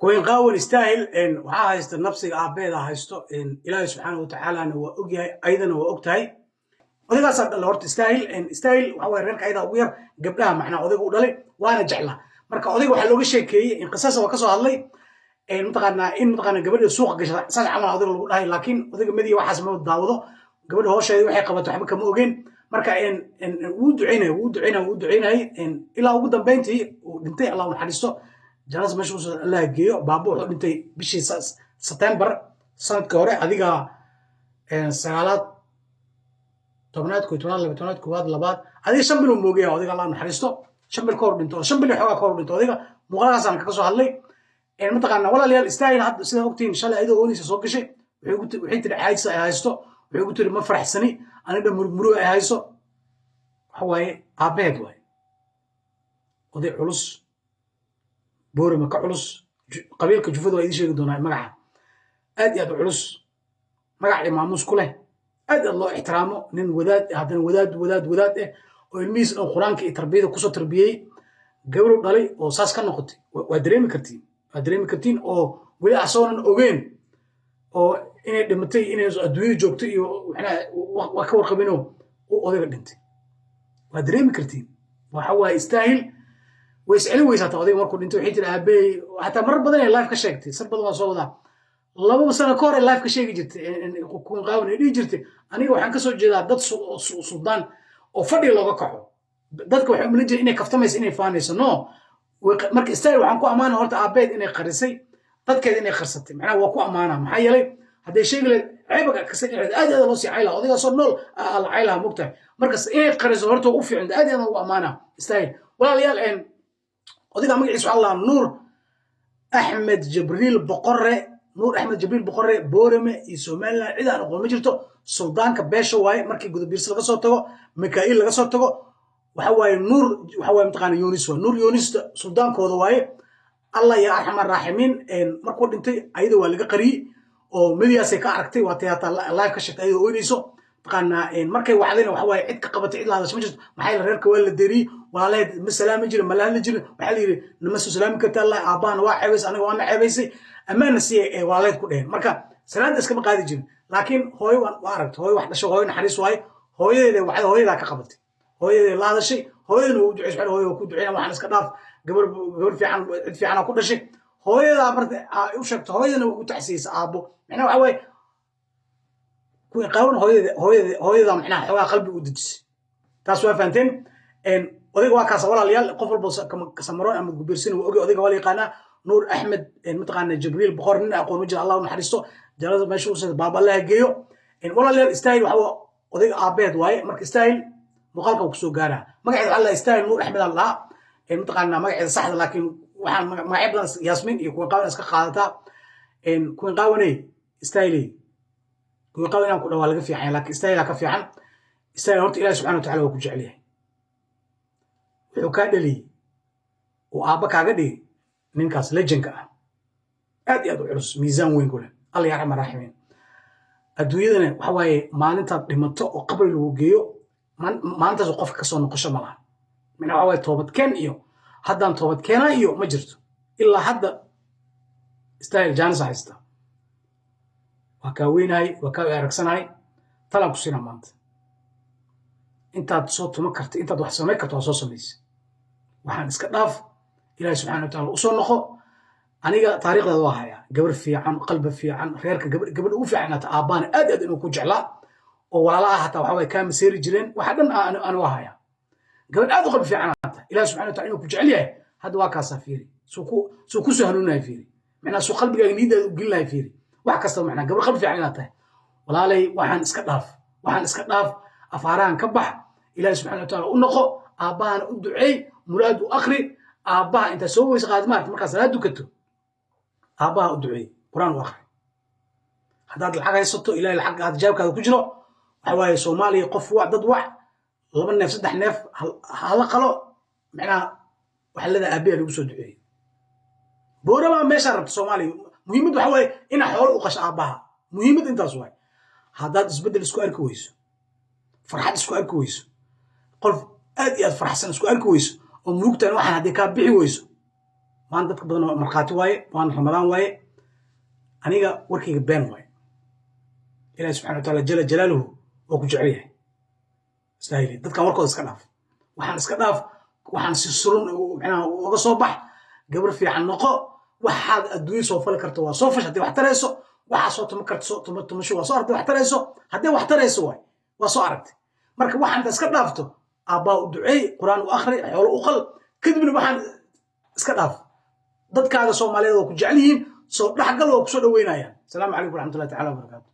Queen Qaawan Istaahil waxaa haysta nafsiga aabbeeda haysto. Ilaahay subxaana wa tacaalana waa ogyahay, ayadana waa og tahay. Odaygaasaa dhalay horta Istaahil. Istaahil waxa waye reerka ayadaa ugu yar gabdhaha, macnaa odayga u dhalay, waana jeclaa. Marka odayga waxaa looga sheekeeyey in qisaasa waa kasoo hadlay, mataqaanaa in mataqaanaa gabadha suuqa gasha saas camal odayga lagu dhahay. Laakiin odayga madiya waxaas ma daawado, gabadha hoosheeda waxay qabato waxba kama ogeen. Marka wuu duceynaya, wuu duceynaya, wuu duceynayay ilaa ugu dambeyntii uu dhintay. Allah u naxariisto, jannada meesha usoo Allah geeyo. Baaba wuxuu dhintay bishii September sanadkii hore, adiga sagaalaad, 10aad, 11aad, 12aad, koowaad, labaad, adiga 5 bil uu moogaya odayga. Allah naxariisto, 5 bil ka hor dhinto, 5 bil xoogaa ka hor dhinto odayga. Muuqaalkaasaan kaga soo hadlay. Mataqaana walaalayaal, Istaahil hadda sidaa ogtihiin shalay ayadoo oonaysa soo gashay. Waxay tiri caajisa ay haysto. Waxay ugu tiri ma faraxsani anidha, murmuru ay hayso. Waxa waaye aabbeed waaye, oday culus, Boorama ka culus, qabiilka jufada waa idiin sheegi doonaa magaca, aad iyo aad u culus, magac iyo maamuus ku leh, aad aad loo ixtiraamo, nin wadaad, haddana wadaad wadaad wadaad eh oo ilmihiis dhan Qur-aanka iyo tarbiyada kusoo tarbiyey. Gabadhu dhalay oo saas ka noqotay, waa dareemi kartiin, waa dareemi kartiin, oo weli asagoonan ogeen oo inay dhimatay, inay adduunyada joogto iyo macnaha waa ka warqabinoo uu odayga dhintay. Waa dareemi kartiin. Waxa waaye Istaahil way iscelin weysaa taa odayga markuu dhintay. Waxay tiri aabbeey, xataa marar badan ay live ka sheegtay, sar badan waa soo wadaa. 2 sano ka hor ay live ka sheegi jirtay Queen Qaawan, ay dhihi jirtay aniga waxaan kasoo jeedaa dad suldaan oo fadhiga looga kaco. Dadka waxay umala jireen inay kaftamayso, inay faanayso. No, marka Istaahil waxaan ku ammaana horta aabbeed inay qarisay, dadkeeda inay qarsatay, macnaha waa ku ammaana. Maxaa yeelay hadday sheegi lahayd ceebaga kasta dhexdeed aad iyo aad loo sii caylaha, odaygaasoo nool la caylaha, mogtahay. Markas inay qariso horta u fiican, aad iyo aad ugu ammaana Istaahil. Walaalayaal, odayga magaciisa waxaa la Nuur Axmed Jibriil Boqore. Nuur Axmed Jibriil Boqore, Boorame iyo Somaliland cid aan aqoon ma jirto. Suldaanka beesha waaye. Markii Gudabiirsi laga soo tago, Mikaa'il laga soo tago, waxa waaye Nuur, waxa waaye mataqaana Yunis waaye, Nuur Yunista suldaankooda waaye. Allah ya arxamar raaximiin. Markuu dhintay ayada waa laga qariyey oo mediyaasay ka aragtay. Waa tay hataa live ka sheegtay ayadoo oynayso. Mataqaanaa markay wacdayna waxa waaye cid ka qabatay, cid la hadasho ma jirto. Maxaa yeele reerka waa la deriyey, walaalaheed ma salaami jirin, ma la hadli jirin. Waxaa la yidhi nama soo salaami karta, Allah aabahana waa ceebaysay, aniga waana ceebaysay, ammaanna siiyay ee walaalaheed ku dheheen. Marka salaanta iskama qaadi jirin. Laakiin hooyo waa aragtay, hooyo wax dhasho, hooyo naxariis waaye. Hooyadeeda wacday, hooyadaa ka qabatay, hooyadeeda la hadashay, hooyadana waa u duceysay. Hooyo waa ku duceyna, waxaan iska dhaaf, gabar gabar fiican, cid fiicanaa ku dhashay. Hooyadaa marka u sheegto, hooyadana waa u tacsiyeysa aabbo. Macnaha waxa waaye Queen Qaawan hooyada hooyada hooyada macnaha xoogaa qalbi u dejisay. Taas waa fahanteen. Odayga waa kaasa walaalayaal. Qof walba Samaroon ama Gubiirsin waa ogay, odayga waa la yaqaanaa, Nuur Axmed mataqaana Jibriil Boqor. Nin aqoon ma jira. Allah u naxariisto, jannada meesha u baaba Allah geeyo. Walaalayaal, Istaahil waxa odayga aabbeed waaye. Marka Istaahil muuqaalka uu kusoo gaaraa. Magaceeda waxaa la Istaahil Nuur Axmed aan lahaa, mataqaana magaceeda saxda, laakiin waxaan magacyo badan Yaasmiin iyo Queen Qaawan iska qaadataa. Queen Qaawaney, Istaahiley, Queen Qaawan inaan ku dhawaa laga fiican, laakiin Istaahilaa ka fiican. Istaahil horta Ilahi subxana wa tacala waa ku jecel yahay. Wuxuu kaa dhaliyey oo aabba kaaga dhigay ninkaas legendka ah, aad iyo aad u culus, miisaan weyn ku leh. Alla ya arxamar raaximiin. Adduunyadana waxa waaye maalintaad dhimato oo qabri lagu geeyo, maalintaas qofka kasoo noqosho ma laha. Macnaha waxa waaye toobadkeen iyo haddaan toobad keenaa iyo ma jirto. Ilaa hadda Istaahil chance haysta. Waa kaa weynahay, waa kaa aragsanahay. Talaan ku siinaa maanta: intaad soo tuma karta, intaad wax samayn karto, waa soo samaysa. Waxaan iska dhaaf, Ilaahi subxana wa taala usoo noqo. Aniga taariikhdeeda waa hayaa, gabar fiican, qalbi fiican, reerka gabadha ugu fiican hata, aabbaana aad aad inuu ku jeclaa oo walaalaha hataa waxa waye kaa maseeri jireen. Waxa dhan ani waa hayaa, gabadh aad u qalbi fiican hata. Ilahi subxana wa taala inuu ku jecel yahay hadda waa kaasaa. Fiiri suu kusoo hanuunahay, fiiri macnaa suu qalbigaaga niyadaada u gelinahay, fiiri wax kastaba. Macnaa gabar qalbi fiican inaad tahay. Walaalay, waxaan iska dhaaf, waxaan iska dhaaf, afaarahan ka bax, Ilahi subxana wa taala u noqo, aabbahana u duceey, muraad u akri aabbaha. Intaad soo weyse qaad maarta, markaa salaad dukato, aabbaha u duceey, Qur-aan u akri. Haddaad lacag haysato, Ilahay lacag aad jaabkaada ku jiro, waxa waaye Soomaaliya qof wac, dad wac, laba neef, saddex neef hala qalo. Macnaha waxaa leedahay aabbiha lagu soo duceeyey. Boorama meeshaa rabta Soomaaliya, muhiimad waxa waaye inaa xoolo u qasho aabbaha. Muhiimad intaas waaye. Haddaad isbeddel isku arki weyso, farxad isku arki weyso, qof aad iyo aad farxsan isku arki weyso oo murugtan waxaan hadday kaa bixi weyso, Maanta dadka badan oo markhaati waaye, waana Ramadaan waaye. Aniga warkayga been waaye. Ilahi subxana wa taala jala jalaaluhu waa ku jecel yahay. Istaahili, dadkan warkooda iska dhaaf, waxaan iska dhaaf, waxaan si surun macnaha uga soo bax, gabar fiican noqo. Waxaad adduunyo soo fali karto waa soo fash haddii wax tarayso. Waxaa soo tuma karto, soo tuma, tumasho waa soo aragtay. Wax tarayso haddii wax tarayso waay, waa soo aragtay. Marka waxaan inta iska dhaafto, aabbaa u duceey, Qur-aan u akhri, xoolo u qal, kadibna waxaan iska dhaaf. Dadkaaga Soomaaliyeed waa ku jecel yihiin, soo dhexgal, waa kusoo dhaweynayaan. Asalaamu calaykum waraxmatullahi tacala wabarakaatu.